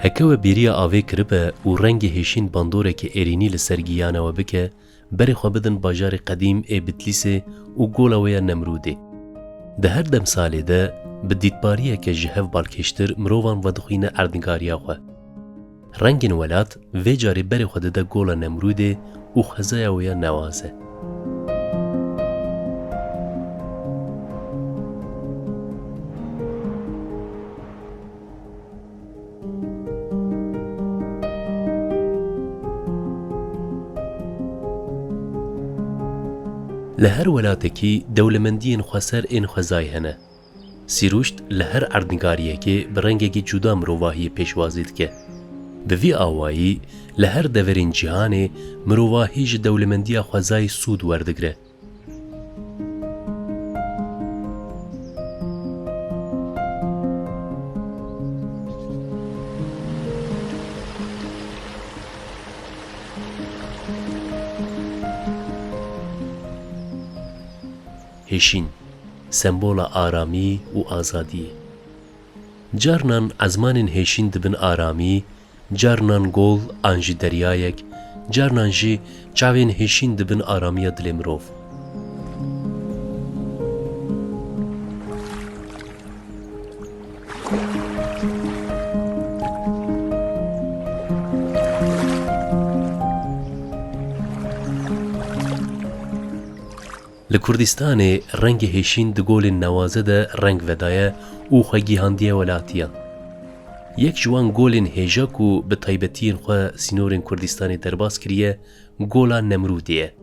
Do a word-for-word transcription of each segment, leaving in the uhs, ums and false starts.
Heke we bêriya avê kiribe û rengê hêşîn bandoreke êrînî li ser giyana we bike, berê xwe bidin bajarê qedîm ê Bitlîsê û gola wê ya Nemrûdê. Di her demsalê de bi dîtbariyeke ji hev balkêştir mirovan vedixwîne erdnigariya xwe. Rengên welat vê carê berê xwe dide gola Nemrûdê û xwezaya wê ya newaze. Li her welatekî dewlemendiyên xweser ên xwezayî hene. Sîrûşt li her erdnigariyekê bi rengekî cuda mirovahiyê pêşwazî dike. Bi vî awayî li her deverên cîhanê mirovahî ji dewlemendiya xwezayî sûd werdigire. Hêşîn, sembola aramî û azadiyê. Carnan ezmanên hêşîn dibin aramî, carnan gol an jî deryayek, carnan jî çavên hêşîn dibin aramiya dilê mirov. Li Kurdistanê rengê hêşîn di golên newaze de reng vedaye û xwe gihandiye welatiyan. Yek ji wan golên hêja ku bi taybetiyên xwe sînorên Kurdistanê derbas kiriye, Gola Nemrûdê ye.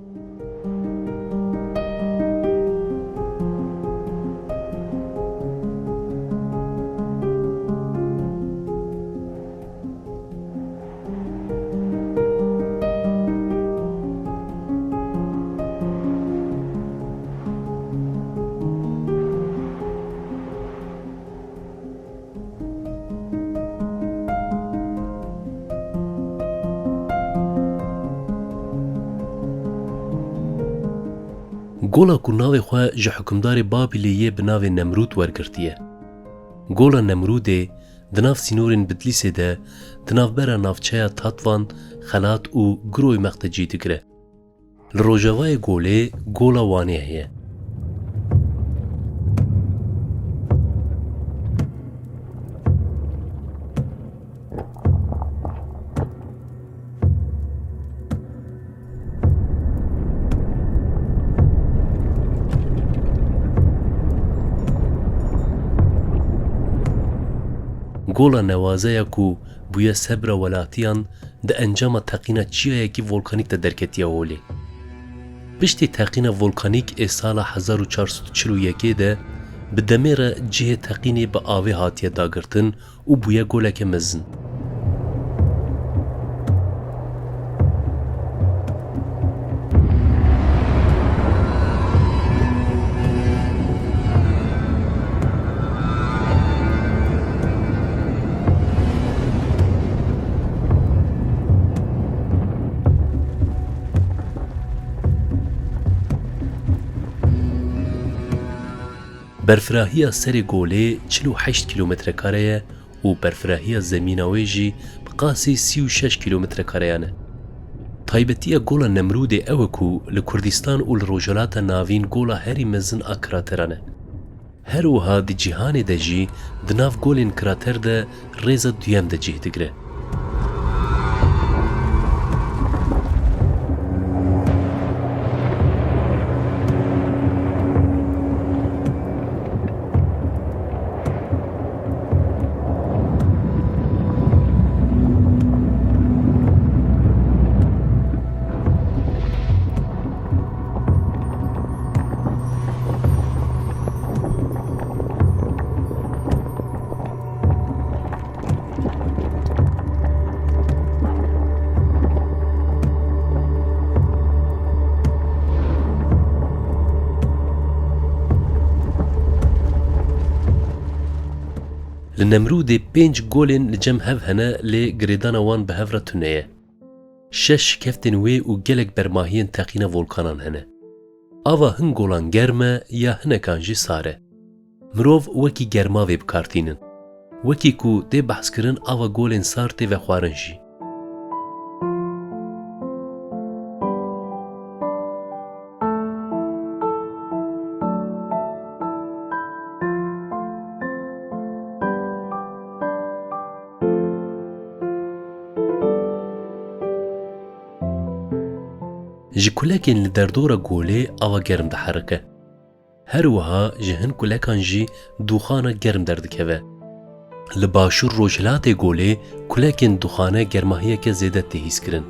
Gola ku navê xwe ji hukimdarê Babîlê yê bi navê Nemrûd wergirtiye. Gola Nemrûdê di nav sînorên Bitlîsê de, di navbera navçeya Tatvan, Xelat û Giroymex de cî digire. Li rojavayê golê Gola Wanê heye. Gola Newazeya ku bûye sebra welatiyan, di encama teqîna çiyayekî volkanîk de derketiye holê. Piştî teqîna volkanîk ê sala hezar û çar sed û çil û yekê de bi demê re cihê teqînê bi avê hatiye dagirtin û bûye goleke mezin. Berfirahiya serê golê çil û heşt kîlometre kare ye û berfirahiya zemîna wê jî bi qasî sî û şeş kîlometre kareyan e. Taybetiya Gola Nemrûdê ew e ku li Kurdistan û li Rojhilata Navîn gola herî mezin a krateran e. Her wiha di cîhanê de jî di nav golên krater de rêza duyem de cih digire. Li Nemrûdê pênc golên li cem hev hene, lê girêdana wan bi hev re tune ye. Şeş şikeftên wê û gelek bermahiyên teqîna volkanan hene. Ava hin golan germ e ya hinekan jî sar e. Mirov wekî germavê bi kar tînin. Wekî ku tê behskirin, ava golên sar tê vexwarin jî. Ji kulekên li derdora golê ava germ diherike. Her wiha ji hin kulekan jî dûxana germ derdikeve. Li başûr rojhilatê golê kulekên dûxane germahiyeke zêde tê hîskirin.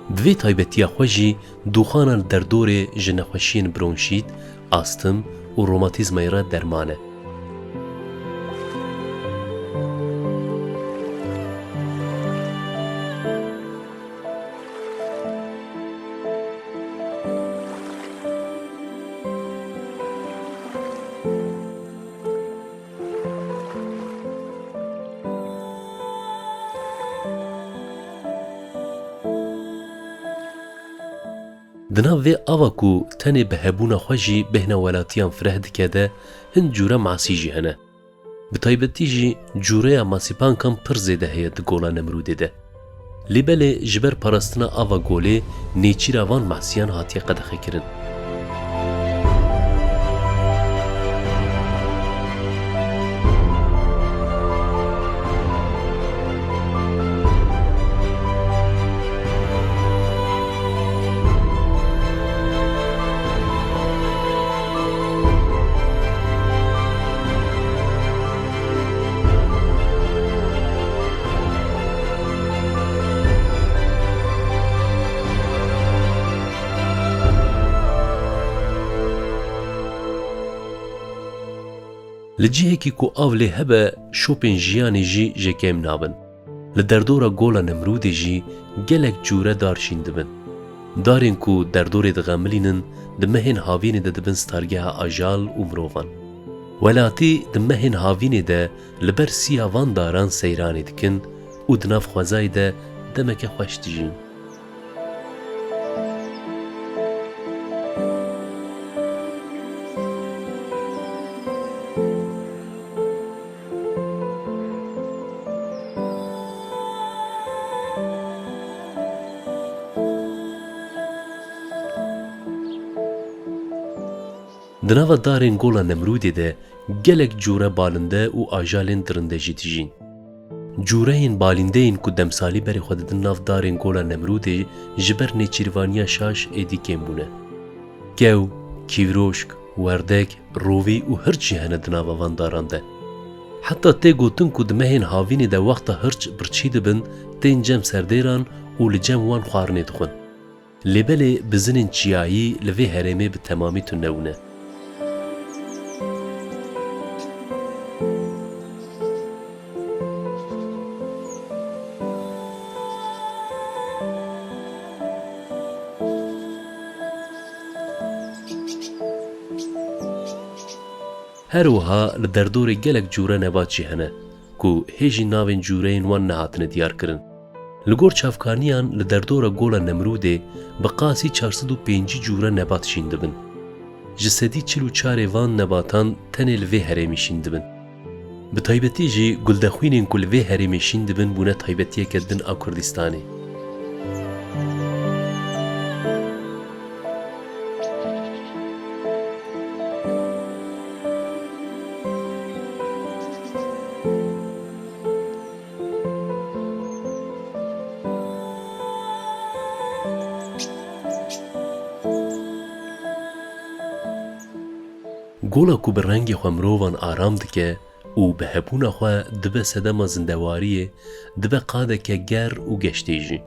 Bi vê taybetiya xwe jî dûxana li derdorê ji nexweşiyên bronşît, astim û romatîzmayê re derman e. Di nav vê ava ku tenê bi hebûna xwe jî bêhna welatiyan fireh dike de hin cûre masî jî hene. Bi taybetî jî cûreya masîpankan pir zêde heye di Gola Nemrûdê de. Lê belê ji ber parastina ava golê nêçîra van masiyan hatiye qedexekirin. Li cihekî ku av lê hebe, şopên jiyanê jî jêkêm nabin. Li derdora Gola Nemrûdê jî gelek cûre dar şîn dibin. Darên ku derdorê dixemilînin, di mehên havînê de dibin stargeha ajal û mirovan. Welatî di mehên havînê de li ber siya van daran seyranê dikin û di nav xwezayê de demeke xweş dijîn. Di nava darên Gola Nemrûdê de gelek cûre balinde û ajalên dirinde jî dijîn. Cûreyên balîndeyên ku demsalî berê xwe didin nav darên Gola Nemrûdê ji ber nêçîrvaniya şaş êdî kêm bûne. Kew, kîvroşk, werdek, rovî û hirç jî hene di nava van daran de. Heta tê gotin ku di mehên havînê de wexta hirç birçî dibin, tên cem serdêran û li cem wan xwarinê dixwin. Lê belê bizinên çiyayî li vê herêmê bi temamî tune bûne. Her wiha li derdorê gelek cûre nebat jî hene ku hê jî navên cûreyên wan nehatine diyarkirin. Li gor çavkaniyan li derdora Gola Nemrûdê bi qasî çar sed û pêncî cûre nebat şîn dibin. Ji sedî çil û çarê van nebatan tenê li vê herêmî şîn dibin. Bi taybetî jî guldexwînên ku li vê herêmê şîn dibin bûne taybetiyeke din a Kurdistanê. Gola ku bi rengê xwe mirovan aram dike û bi hebûna xwe dibe sedema zindewariyê, dibe qadeke ger û geştê jî.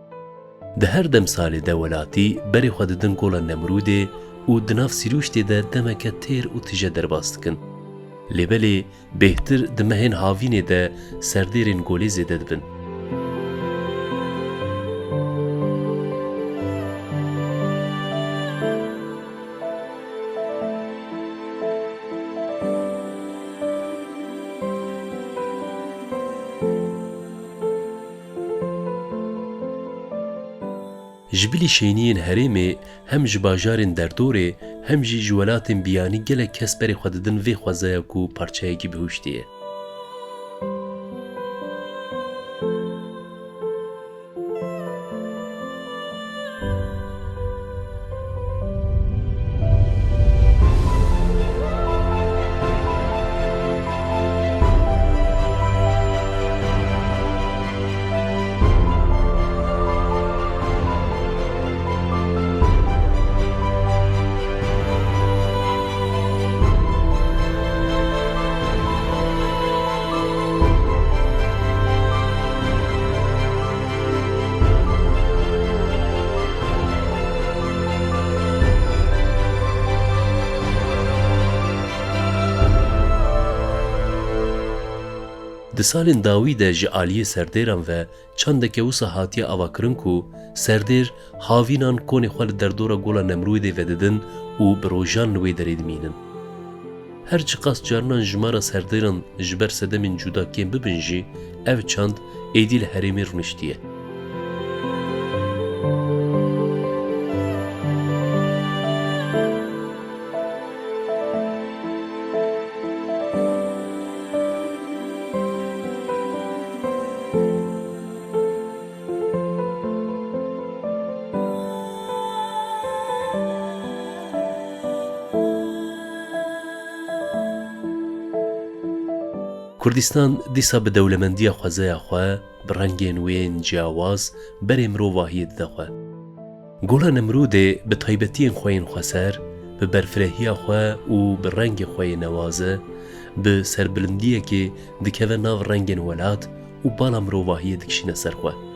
Di her demsalê de welatî berê xwe didin Gola Nemrûdê û di nav sîrûştê de demeke têr û tije derbas dikin. Lê belê bêhtir di mehên havînê de serdêrên golê zêde dibin. Ji bilî şêniyên herêmê hem ji bajarên derdorê hem jî ji welatên biyanî gelek kes berê xwe didin vê xwezaya ku parçeyekî bihuştî ye. Di salên dawî de ji aliyê serdêran ve çandeke wisa hatiye avakirin ku serdêr havînan konê xwe li derdora Gola Nemrûdê vedidin û bi rojan li wê derê dimînin. Her çiqas carinan jimara serdêran ji ber sedemên cuda kêm bibin jî, ev çand êdî li herêmê rûniştiye. Kurdistan dîsa bi dewlemendiya xwezeya xwe, bi rengên wê yên ciyawaz berê mirovahiyê dide xwe. Gola Nemrûdê bi taybetiyên xwe yên xweser, bi berfirehiya xwe û bi rengê xwe yê newaze, bi serbilindiyekê dikeve nav rengên welat û bala mirovahiyê dikişîne ser xwe.